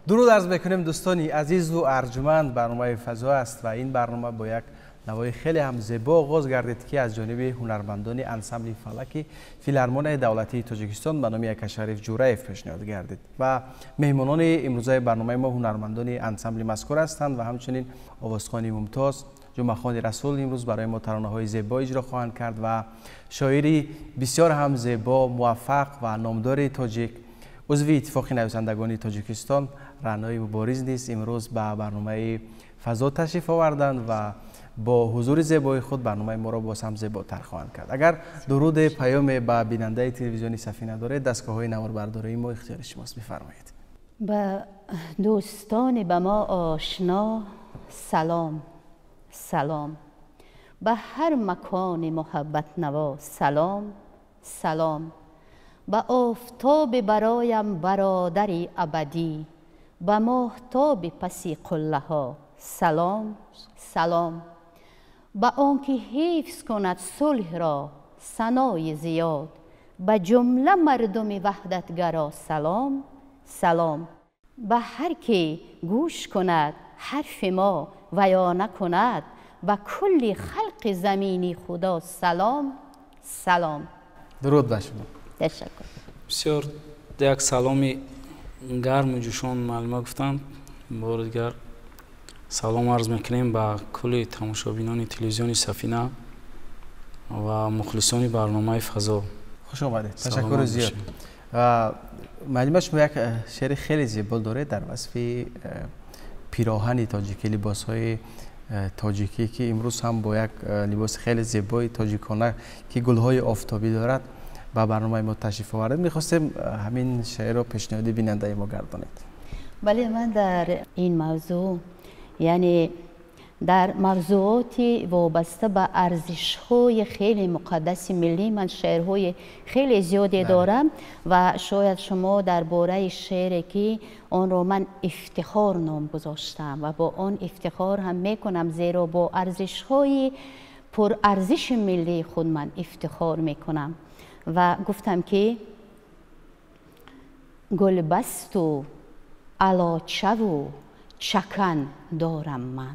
درود عرض میکنیم دوستانی عزیز و ارجمند. برنامه فضا است و این برنامه با یک نوای خیلی هم زیبا آغاز گردید که از جانب هنرمندان انسامبل فلکی فیلارمونی دولتی تاجیکستان به نام یکشریف جورایف پیشنهاد گردید و مهمانان امروزه برنامه ما هنرمندان انسامبل مذکور هستند و همچنین آوازخوانی ممتاز جمعه‌خوان رسول امروز برای ما ترانه‌های زیبا اجرا خواهند کرد و شاعری بسیار هم زیبا، موفق و نامدار تاجیک، عضو اتفاق نویسندگان تاجیکستان رعنای مبارز نیز امروز به برنامه فضا تشریف آوردند و با حضور زیبای خود برنامه ما را باز هم زیباتر خواهند کرد. اگر درود پیام به بیننده تلویزیونی سفینه دارید، دستگاه‌های نواربرداری ما اختیار شماست، بفرمایید. به دوستان به ما آشنا سلام سلام، به هر مکان محبت نوا سلام سلام، به آفتاب برایم برادر ابدی، به ماهتاب پسی قله ها سلام سلام، به آنکه حفظ کند صلح را ثنای زیاد، به جمله مردم وحدتگرا سلام سلام، به هر که گوش کند حرف ما و یا نکند، به کل خلق زمینی خدا سلام سلام. درود بر شما. تشکر. بسیار یک سلامی گرم و جوشان معلومه گفتند. بار دیگر سلام عرض میکنیم به کل تماشابینان تلویزیون سفینه و مخلصان برنامه فضا. خوش آمدید. تشکر زیاد. معلمه شما یک شعر خیلی زیبا داره در وصف پیراهن تاجیکی، لباس‌های تاجیکی که امروز هم با یک لباس خیلی زیبای تاجیکانه که گل‌های آفتابی دارد به برنامه ما تشریف آورد. می‌خواستیم همین شعر را پیشنهاد بیننده ما گردانید. بله، من در این موضوع، یعنی در موضوعات وابسته به ارزش‌های خیلی مقدس ملی، من شعرهای خیلی زیادی دارم و شاید شما درباره شعری که آن را من افتخار نام گذاشتم و با آن افتخار هم میکنم، زیرا با ارزش‌های پر ارزش ملی خود من افتخار میکنم و گفتم که گلبست و علاچه و چکن دارم من،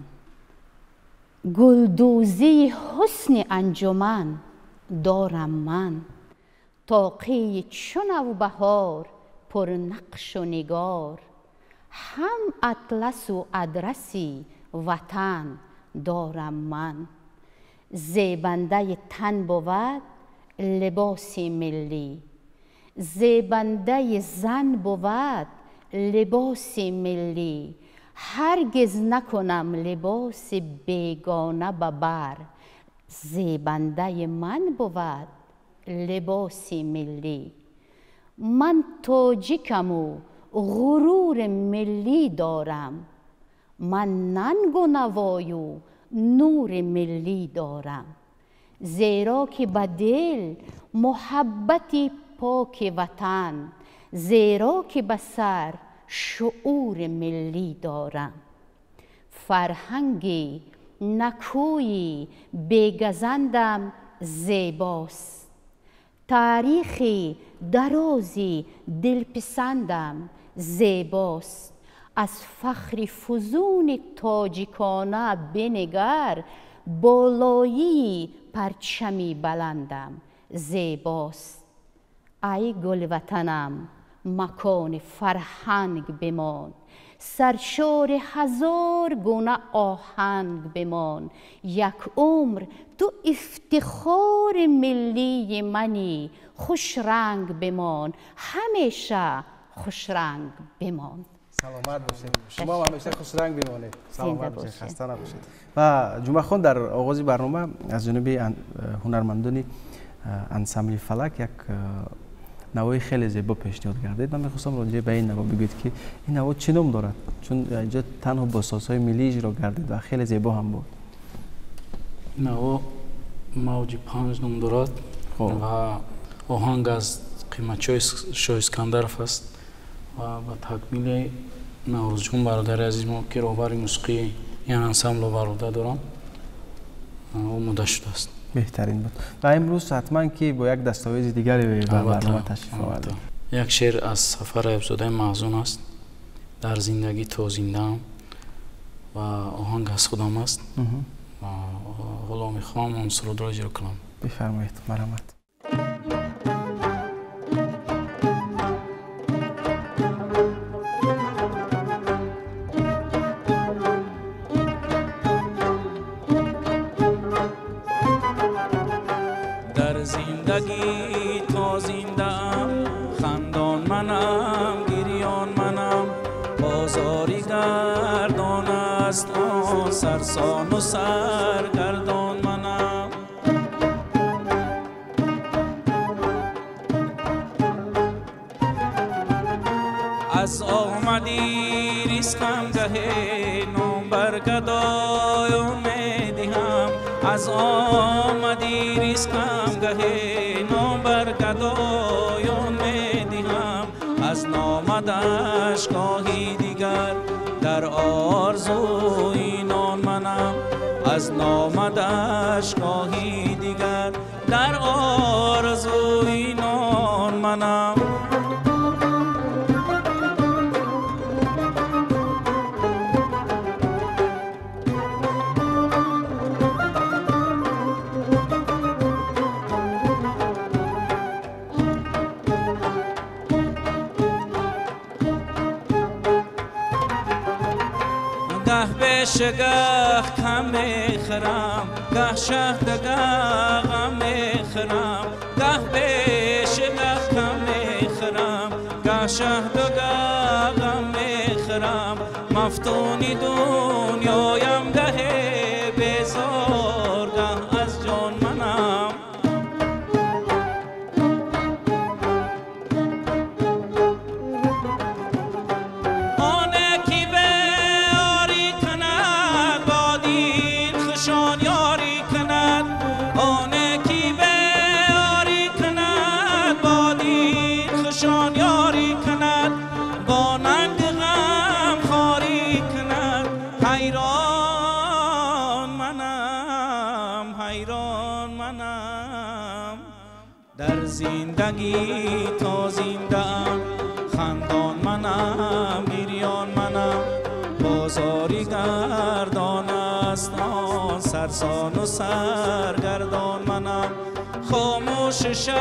گلدوزی حسن انجمن دارم من، طاقی چو نوبهار پر نقش و نگار، هم اطلس و ادرسی وطن دارم من، زیبنده تن بود لباس ملی، زیبنده زن بود لباس ملی، هرگز نکنم لباس بیگانه ببر، زیبنده من بود لباس ملی، من تاجیکم و غرور ملی دارم، من ننگ و نوای و نور ملی دارم، زیرا که به دل محبت پاک وطن، زیرا که به سر شعور ملی دارم، فرهنگ نکوی بیگزندم زیباست، تاریخ درازی دلپسندم زیباست، از فخر فزون تاجیکانه بنگر، بالایی پرچمی بلندم زیباست، ای گل وطنم مکان فرهنگ بمان، سرشار هزار گونه آهنگ بمان، یک عمر تو افتخار ملی منی، خوش رنگ بمان، همیشه خوش رنگ بمان. سلامت باشید. شما همیشه خوش رنگ بمانید. سلامت باشید، خسته نباشید. و جمعه خان، در آغاز برنامه از جانب هنرمندان انسامبل فلک یک نوای خیلی زیبا پیشنهاد کردید. من می‌خواستم راجع به این نوا بگویید که این نوا چه نام دارد، چون اینجا تنها با سازهای ملی اجرا کردید و خیلی زیبا هم بود. نوا موج 5 نام دارد و آهنگ از قیمتچای شاه اسکندرف است و با تکمیل نوروز جون برادر عزیز ما که رهبر موسیقی این انسامبل برادر دارم آماده شده است. بهترین بود. و امروز حتما که با یک دستاویز دیگری به برنامه تشریف آوردید. یک شعر از سفر افزاده محزون است، در زندگی تا زنده‌ام، و آهنگ از خودم است و حالا میخوام اون سرود را اجرا کنم. بفرمایید، مرحمت. زندگی تا زنده‌ام خندان منم، گریان منم، بازاری گردان است آن، سرسان و سرگردان منم، از آمدی ریسکم گهه نام بر گدایان میدهم، از آمدی ریسکم گهه نام بر گدایان میدهم، از نامدش گاهی دیگر در آرزوی نان منم، از نامدش گاهی دیگر در آرزوی نان منم. شگاه کم میخرم، گه شهد گه غم میخرم، گه به شگاه کم میخرم، گه شهد و گه غم میخرم مفتون دنیایم گه بیزار گه از جان منم آنه کی به یاری کند با دین خوشان یاری کند آنه کی به یاری کند با دین خوشان یاری کند با ننگ غم خواری کند حیران منم حیران منم در زندگی تا زنده ام خندان منم گریان منم بازاری گردان است آن سرسان و سرگردان منم خاموش شو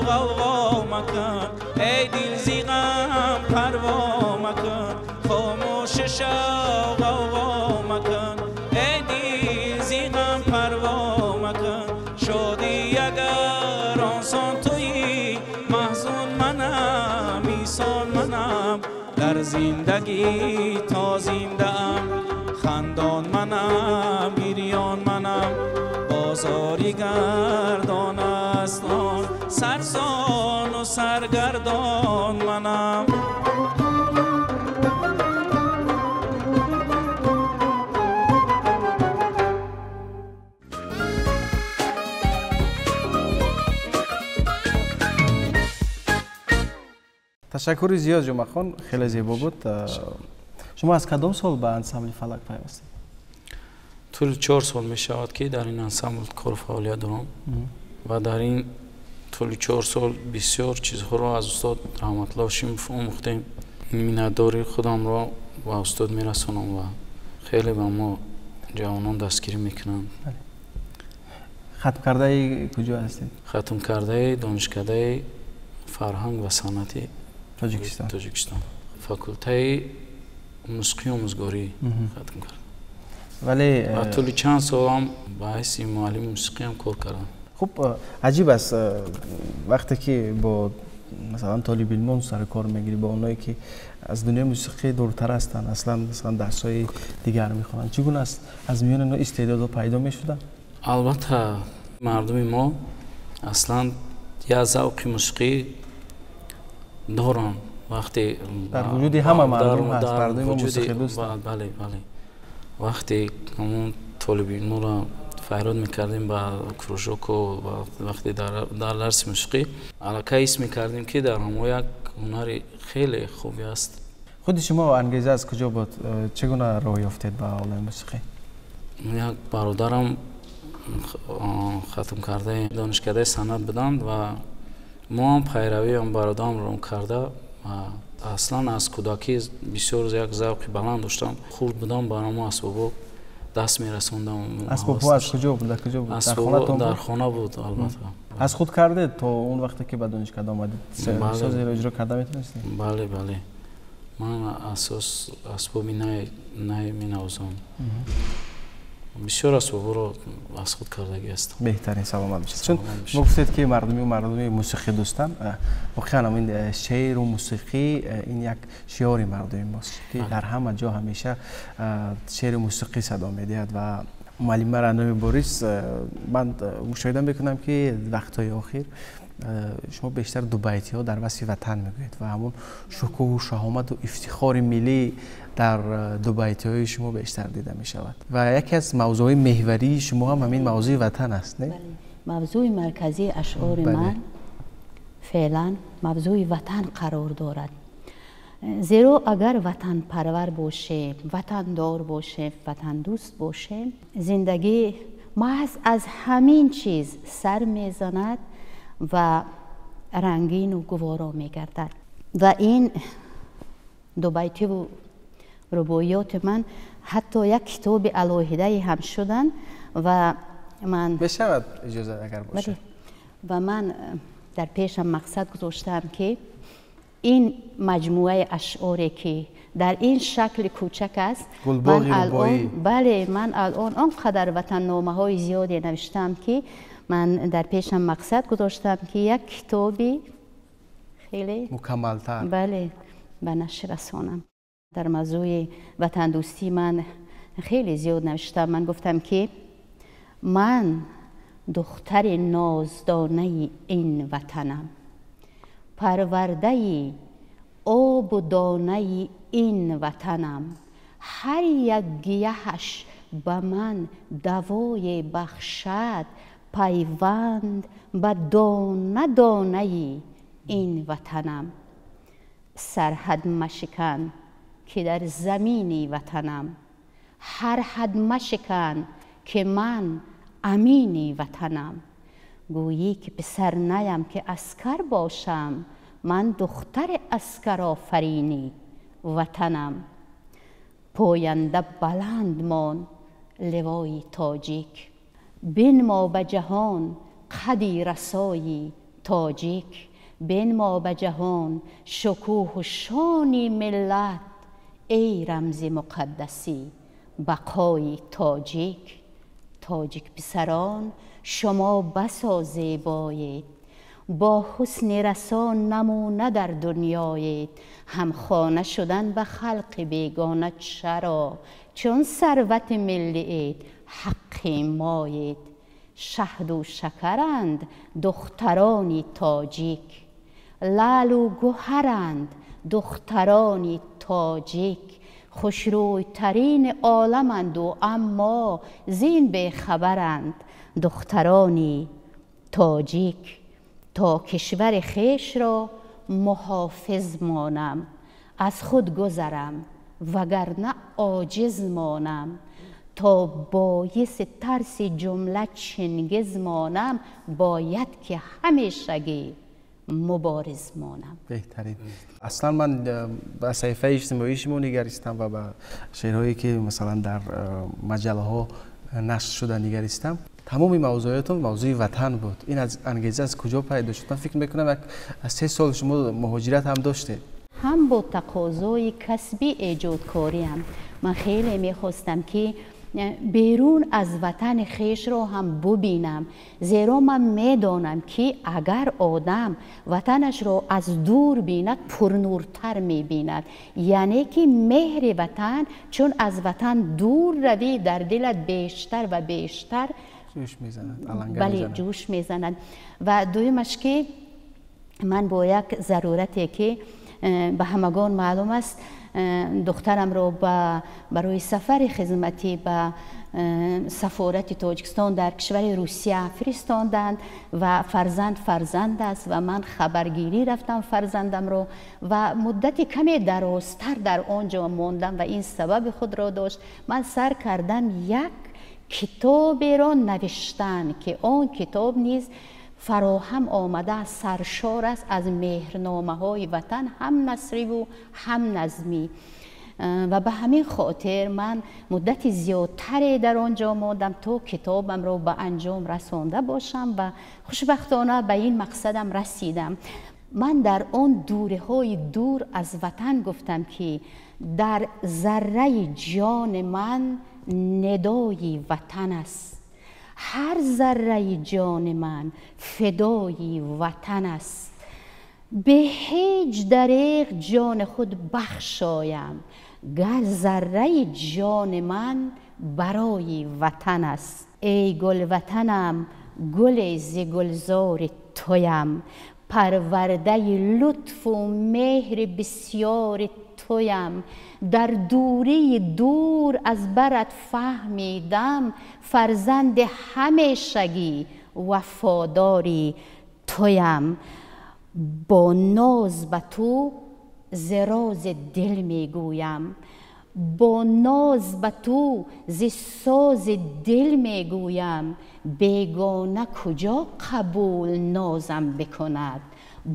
غوغا مکن ای دل زی غم پروا مکن خاموش شو غوغا مکن ای دل زی غم پروا مکن شادی اگر آنسان تویی محزون منم ایسان منم در زندگی تا زنده ام خندان منم گریان منم بازاری گردان است آن سرسان و سرگردان منم تشکر زیاد جمعه خان، خیلی زیبا بود. شما از کدام سال به انسامبل فلک پیوستید؟ طول 4 سال می شود که در این انسامبل کار فعالیت دارم و در این طول 4 سال بسیار چیزها را از استاد رحمت الله هاشمов آموختیم. منتداری خودم را به استاد میرسانم و خیلی به ما جوانان دستگیری میکنند. ختم کرده کجا هستید؟ ختم کرده دانشکده فرهنگ و صنعت تاجیکستان. تاجیکستان. فاکولته موسیقی آموزگاری ختم کردم. ولی و طول چند سال هم به حیث معلم موسیقی هم کار کردم. خب عجیب است وقتی که با مثلا طالب علمان سر کار میگیری، با اونایی که از دنیای موسیقی دورتر هستند، اصلا مثلا درس‌های دیگر میخوانند، چگونه است از میان اینا استعدادها پیدا میشدن؟ البته مردم ما اصلا یا ذوق موسیقی دارن وقتی در وجود همه مردم هست، مردم ما موسیقی دوست. بله بله، وقتی همون طالب علم را فریاد میکردیم به کروژوک و وقتی در درس موسیقی علاقه حس میکردیم که در همون یک هنر خیلی خوبی است. خود شما انگیزه از کجا بود؟ چگونه راه یافتید به عالم موسیقی؟ یک برادرم ختم کرده دانشکده صنعت بودند و ما هم پیروی هم برادرم رو کرده و اصلا از کودکی بسیار یک ذوق بلند داشتم. خرد بودم برام اسباب دست میرسوندم. اسباب از کجا بود؟ در کجا بود؟ در خانه بود البته. از خود کرده تا اون وقتی که به دانشکده آمدید ساز را اجرا کرده میتونستید؟ بله بله، من اساس اسباب نای مینوازم. بسیار اسباب رو از خود کردگی هستم. بهترین، سلامت باشید. چون شما گفتید که مردمی موسیقی دوستن، واقعا این شعر و موسیقی این یک شعار مردمی ماست که در همه جا همیشه شعر و موسیقی صدا میدهد. و معلم رعنای بوریس، من مشاهده میکنم که وقتهای آخر شما بیشتر دو بیتی ها در وصف وطن میگویید و همون شکوه و شهامت و افتخار ملی در دو بیتی های شما بیشتر دیده می شود و یکی از موضوع محوری شما هم همین موضوع وطن است، نه؟ بله. موضوع مرکزی اشعار من فعلا موضوع وطن قرار دارد، زیرا اگر وطن پرور باشیم، وطن دار باشیم، وطن دوست باشیم، زندگی محض از همین چیز سر میزند و رنگین و گوارا میگردد. و این دو بیتی و رباعیات من حتی یک کتاب علاهیده هم شدن و من بشود اجازه اگر باشه. و من در پیشم مقصد گذاشتم که این مجموعه اشعاری که در این شکل کوچک است، من الان بله، من الان آنقدر وطن نامه های زیادی نوشتم که من در پیشم مقصد گذاشتم که یک کتابی خیلی مکملتر بله به نشر رسانم. در موضوع وطن دوستی من خیلی زیاد نوشتم. من گفتم که من دختر نازدانه این وطنم، پرورده آب و دانه این وطنم، هر یک گیهش به من دوای بخشد، پیوند به دانه دانه این وطنم. سرحد مشکن که در زمین وطنم، هر حد مشکن که من امین وطنم. گویی که پسر نیم که عسکر باشم، من دختر عسکر آفرینی وطنم. پاینده بلند مان لوای تاجیک، بین ما به جهان قدی رسای تاجیک، بین ما به جهان شکوه و شان ملت، ای رمز مقدسی بقای تاجیک. تاجیک پسران شما بسا زیبایید، با حسن رسا نمونه در دنیایید. همخانه شدن به خلق بیگانه چرا، چون ثروت ملی اید حق مایید. شهد و شکرند دختران تاجیک، لعل و گوهرند دختران تاجیک. خوشرویترین عالمند و اما زین بیخبرند دختران تاجیک. تا کشور خویش را محافظ مانم، از خود گذرم وگرنه عاجز مانم. تا باعث ترس جمله چنگز مانم، باید که همیشگی مبارز مانم. بهترین. اصلا من به صحیفه اجتماعی شما نگریستم و به شعرهایی که مثلا در مجله ها نشر شده نگریستم. تمام موضوعاتون موضوع وطن بود. این از انگیزه از کجا پیدا شد؟ من فکر میکنم یک 3 سال شما مهاجرت هم داشتید. هم با تقاضای کسبی ایجادکاریم. من خیلی میخواستم که بیرون از وطن خویش را هم ببینم، زیرا من میدانم که اگر آدم وطنش را از دور بیند پرنورتر میبیند. یعنی که مهر وطن چون از وطن دور روی در دلت بیشتر و بیشتر جوش میزند. بله جوش میزند. و دویمش که من با یک ضرورتی که به همگان معلوم است، دخترم را برای سفر خدمتی به سفارت تاجیکستان در کشور روسیه فرستاندند و فرزند فرزند است و من خبرگیری رفتم فرزندم را و مدت کمی درازتر در آنجا ماندم و این سبب خود را داشت. من سر کردم یک کتاب را نوشتن که آن کتاب نیز فراهم آمده، سرشار است از مهرنامه های وطن، هم نثری و هم نظمی. و به همین خاطر من مدت زیادتری در آنجا ماندم تا کتابم را به انجام رسانده باشم و خوشبختانه به این مقصدم رسیدم. من در آن دوره های دور از وطن گفتم که در ذره جان من ندای وطن است، هر ذره جان من فدای وطن است. به هیچ دریغ جان خود بخشایم، گر ذره جان من برای وطن است. ای گل وطنم گل ز گلزار تویم، پرورده لطف و مهر بسیار تویم. در دوری دور از برت فهمیدم، فرزند همیشگی وفاداری تویم. با ناز به تو ز راز دل میگویم، با ناز به تو ز ساز دل میگویم. بیگانه کجا قبول نازم بکند،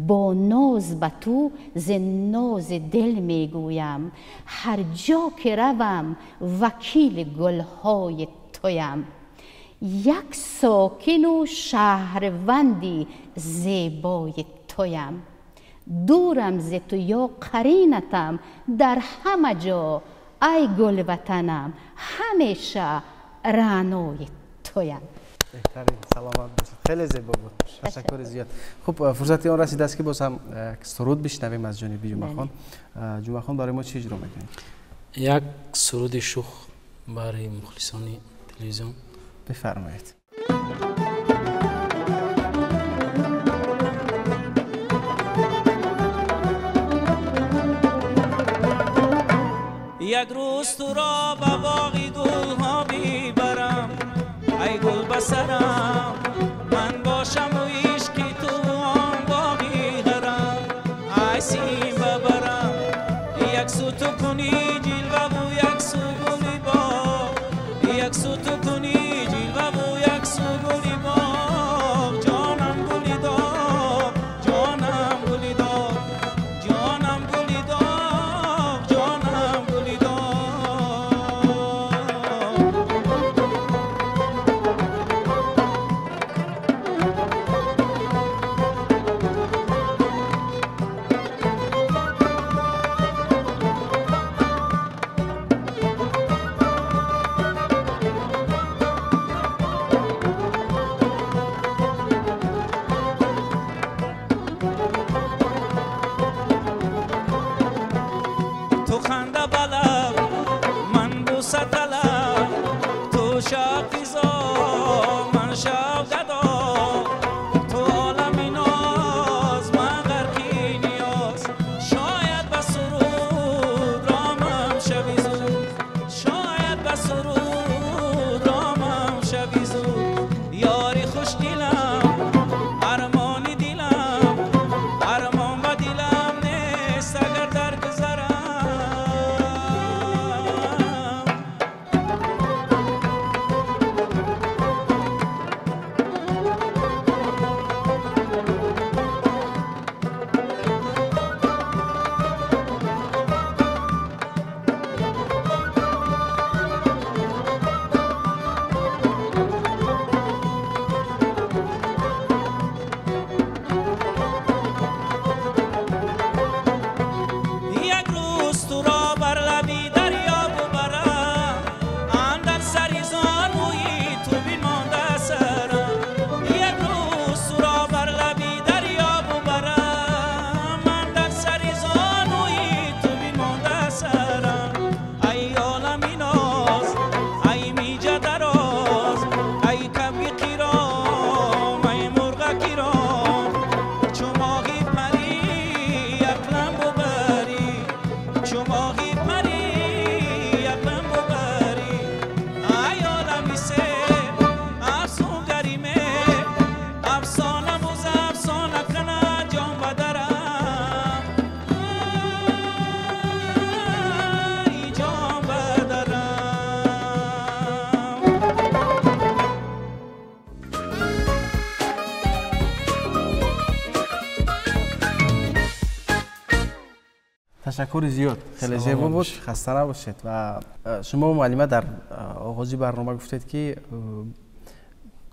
با ناز به تو ز ناز دل میگویم. هر جا که روم وکیل گلهای تویم، یک ساکن و شهروندی زیبای تویم. دورم ز تو یا قرینتم در همه جا، ای گل وطنم همیشه رعنای تویم. Беҳтарин, саломат бошед. Хеле зебо буд. Ташаккури зиёд. Хуб, фурсати он расидааст ки боз ҳам як суруд бишнавем аз ҷониби Ҷумъахон. Ҷумъахон, барои мо чӣ иҷро мекунед? Як суруди шух барои мухлисони телевизион. Бифармоед. Як рӯз туро ба боғи гулҳо бибарам, ай гул ба сарам, ман бошам ва ишқи ту он боғи ҳарам, ай сим бибарам, як су ту кунӣ ҷилва ва як су гули боғ, як су ту кунӣ ҷилва ва як су гули боғ, ҷонам гули доғ, ҷонам гули доғ, ҷонам гули доғ, ҷонам гули доғ. Ту ханда ба лаб, ман бӯса талаб, ту шаб физо, ман шаб гадо, ту олами ноз, ман ғарқи ниёз, шояд ба суруд ромам шави зуд, шояд ба суруд ромам шави зуд, ёри хушдилам, армони дилам, армон ба дилам нест агар дар гузарам. Як рӯз туро бар лаби дарё бубарам, андар сари зонӯи ту бимонда сарам. Як рӯз туро бар лаби дарё бубарам, андар сари зонӯи ту бимонда сарам. Ай олами ноз, ай миҷа дароз, ай кабги қиром, ай мурға киром, чу моҳи парӣ ақлам бубарӣ, чу моҳи парӣ ақлам бубарӣ, ай олами сер, афсунгари меҳр, афсона буз афсона кунад ҷон ба дарам, ай ҷон ба дарам. Ташаккури зиёд. Хеле Саломат зебо буд. бошед. Хаста набошед. Ва шумо муаллима дар оғози барнома гуфтед ки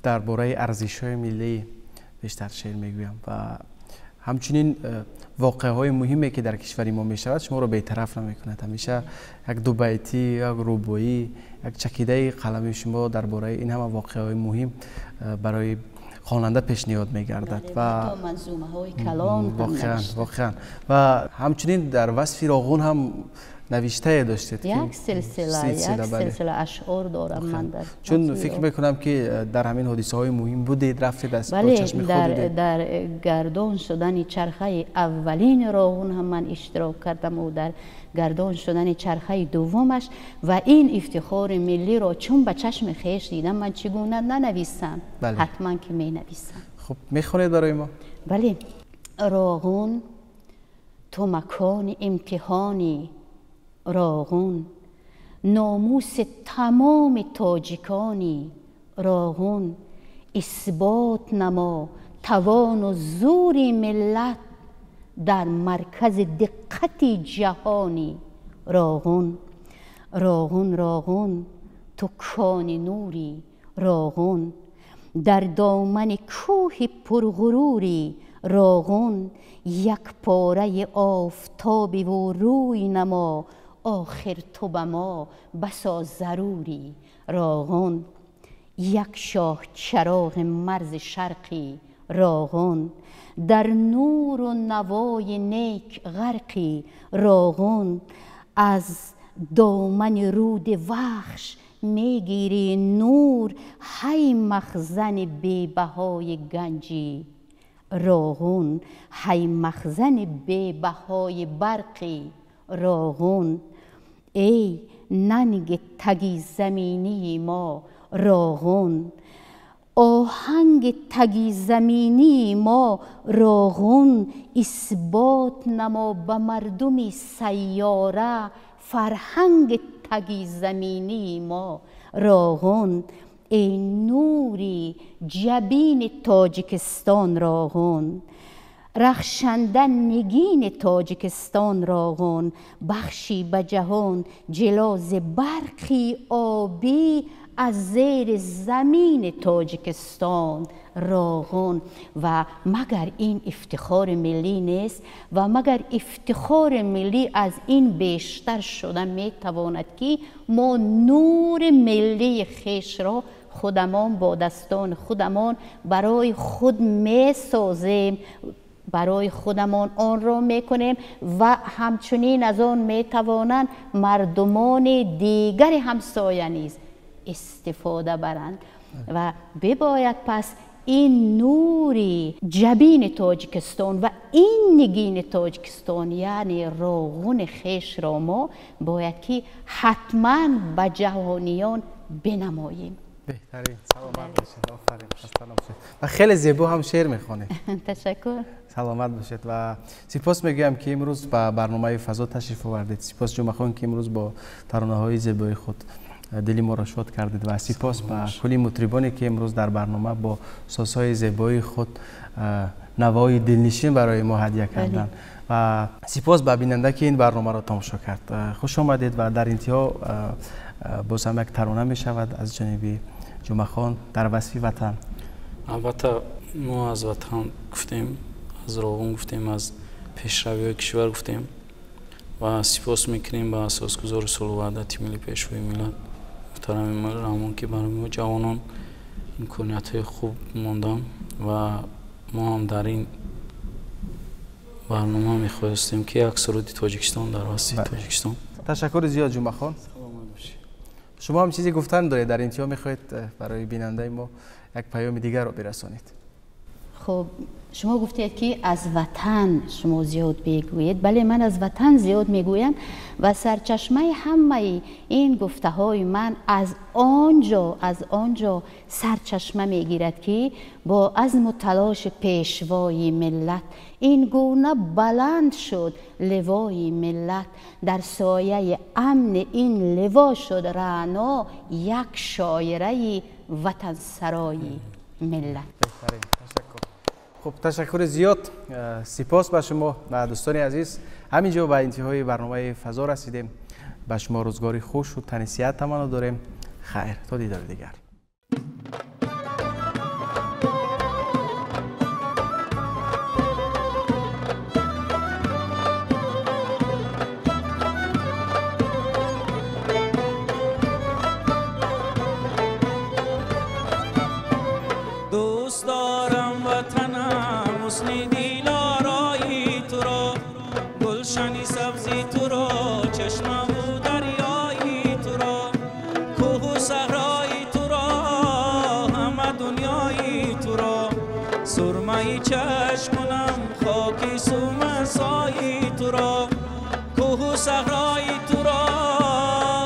дар бораи арзишҳои миллӣ бештар шеър мегӯям ва ҳамчунин воқеаҳои муҳиме ки дар кишвари мо мешавад шуморо бетараф намекунад. Ҳамеша як дубайтӣ, як рубоӣ, як чакидаи қалами шумо дар бораи ин ҳама воқеаҳои муҳим барои хонанда пешниҳод мегардад. Ва ҳатто манзумаҳои калон ҳам воқеан, навиштам. воқеан. Ва ҳамчунин дар васфи Роғун ҳам навиштае доштед ки Як силсила, як силсила, бале. силсила ашъор дорам ман дар Чун васфи фикр Роғун. мекунам ки дар ҳамин ҳодисаҳои муҳим будед, рафтед, аз бо Бале, чашми худ дар дидед. Дар гардон шудани чархаи аввалини Роғун ҳам ман иштирок кардам ва дар гардон шудани чархаи дуввумаш, ва ин ифтихори миллиро чун ба чашми хеш дидам, ман чӣ гуна нанависам? Бале. Ҳатман ки менависам. Хуб, мехонед барои мо? Бале. Роғун, ту макони имтиҳони, Роғун, номуси тамоми тоҷикони, Роғун, исбот намо тавону зури миллат дар маркази диққати ҷаҳони, Роғун, Роғун, Роғун, ту кони нури, Роғун, дар домани кӯҳи пурғурури, Роғун, як пораи офтобиву рӯй намо, охир ту ба мо басо зарури, Роғун, یک شاه چراغ مرز شرقی راغون، در نور و نوای نیک غرقی راغون، از دامن رود وخش میگیری نور، هی مخزن بی‌بهای گنجی راغون، هی مخزن بی‌بهای برقی راغون، ای ننگ تگی زمینی ما راغون، آهنگ تگی زمینی ما راغون، اثبات نما به مردم سیاره فرهنگ تگی زمینی ما راغون، ای نوری جبین تاجیکستان راغون، رخشنده نگین تاجیکستان راغون، بخشی به جهان جلاز برقی آبی از زیر زمین تاجیکستان راغون. و مگر این افتخار ملی نیست؟ و مگر افتخار ملی از این بیشتر شده میتواند که ما نور ملی خویش را خودمان با دستان خودمان برای خود میسازیم، برای خودمان آن را میکنیم و همچنین از آن میتوانند مردمان دیگر همسایه نیز استفاده برند. و بباید پس این نوری جبین تاجیکستان و این نگین تاجیکستان، یعنی راغون خویش را ما باید که حتما به جهانیان بنماییم. بهترین، سلامت باشید، آفرین، سلام باشید. و خیلی زیبا هم شعر میخوانید. تشکر. سلامت باشید و سپاس میگویم که امروز به برنامه فضا تشریف آوردید. سپاس جمعه خان که امروز با ترانه های زیبای خود دلی ما را شاد کردید و سپاس به کلی مطربانی که امروز در برنامه با سازهای زیبای خود نوای دلنشین برای ما هدیه کردند. و سپاس به بیننده که این برنامه را تماشا کرد. خوش آمدید و در انتها باز هم یک ترانه می شود از جانب جمعه خان در وصف وطن. البته ما از وطن گفتیم، از راغون گفتیم، از پیشروی کشور گفتیم و سپاس میکنیم به اساسگذار صلح و وحدت ملی پیشوای ملت محترم امام رحمان که برای ما جوانان امکانیت خوب ماندن و ما هم در این برنامه میخواستیم که یک سرود تاجیکستان در وصف تاجیکستان. تشکر زیاد جمعه خان. شما هم چیزی گفتن دارید در انتها میخواهید برای بیننده ما یک پیام دیگر رو برسانید؟ خب شما گفتید که از وطن شما زیاد بگویید. بله، من از وطن زیاد میگویم و سرچشمه همه این گفته های من از آنجا سرچشمه میگیرد که با عزم و تلاش پیشوای ملت این گونه بلند شد لوای ملت، در سایه امن این لوا شد رعنا یک شاعره وطن سرای ملت. خب تشکر زیاد، سپاس به شما و دوستان عزیز. همینجا به انتهای برنامه فضا رسیدیم. به شما روزگاری خوش و تن صحت تمنا داریم. خیر، تا دیدار دیگر. دوست دارم وطنم، حسن دیلارایی تو را، گلشنی سبزی تو را، چشمه و دریایی تو را، کوه و صحرایی تو را، همه دنیایی تو را، سرمه چشم کنم خاکی سومه سایی تو را، کوه و صحرایی تو را،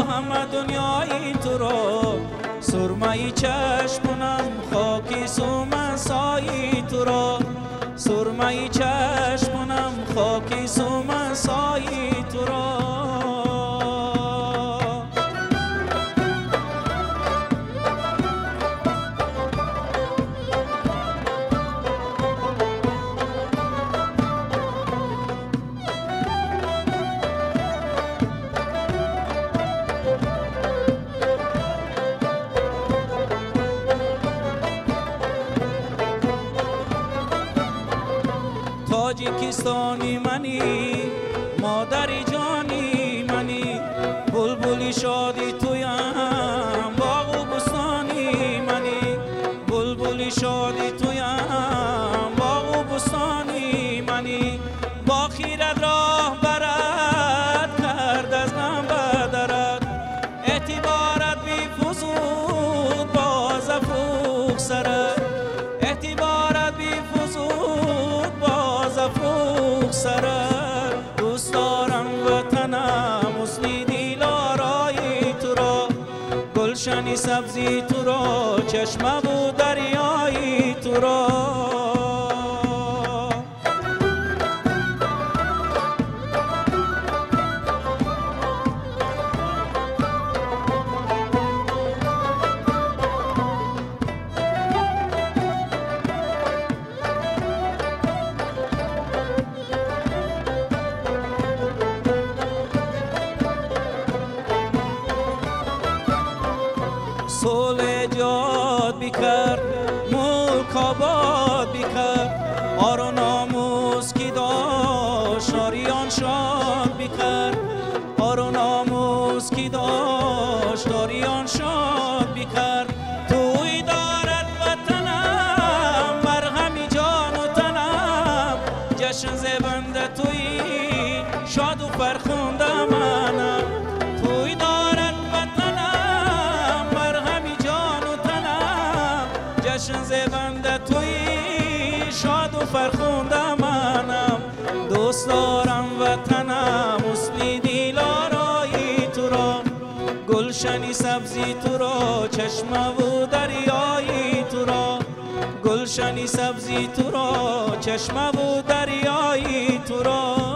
همه دنیایی تو را، سرمه چشم کنم خاکی سومه سایی تو را، سرمه چشم کنم خاکی سومه سایی تو را. تاجیکستانی منی، مادری جانی منی، بلبلی شادی تویم، باغ و بستانی منی. راه برد کرد از غم بدرد اعتبارت بیفزود باز افروخ سرد اعتبارت بیفزود باز افروخ سرد دوست دارم وطنم حسنی دیلارای تو را گلشنی سبزی تو را چشمه و دریایی تو را. صلح ایجاد بکرد ملک آباد بکرد آر و ناموس کی داشت آریان شاد بکرد آر و ناموس کی داشت آریان شاد بکرد توی دارد وطنم مرهمی جان و تنم جشن زبنده توی شاد و فرخنده منم توی دارد وطنم مرهمی جان و تنم جشن زبنده توی شاد و فرخنده منم دوست دارم وطنم حسنی دیلارایی تو را گلشنی سبزی تو را چشمه و دریایی تو را گلشنی سبزی تو را چشمه و دریایی تو را.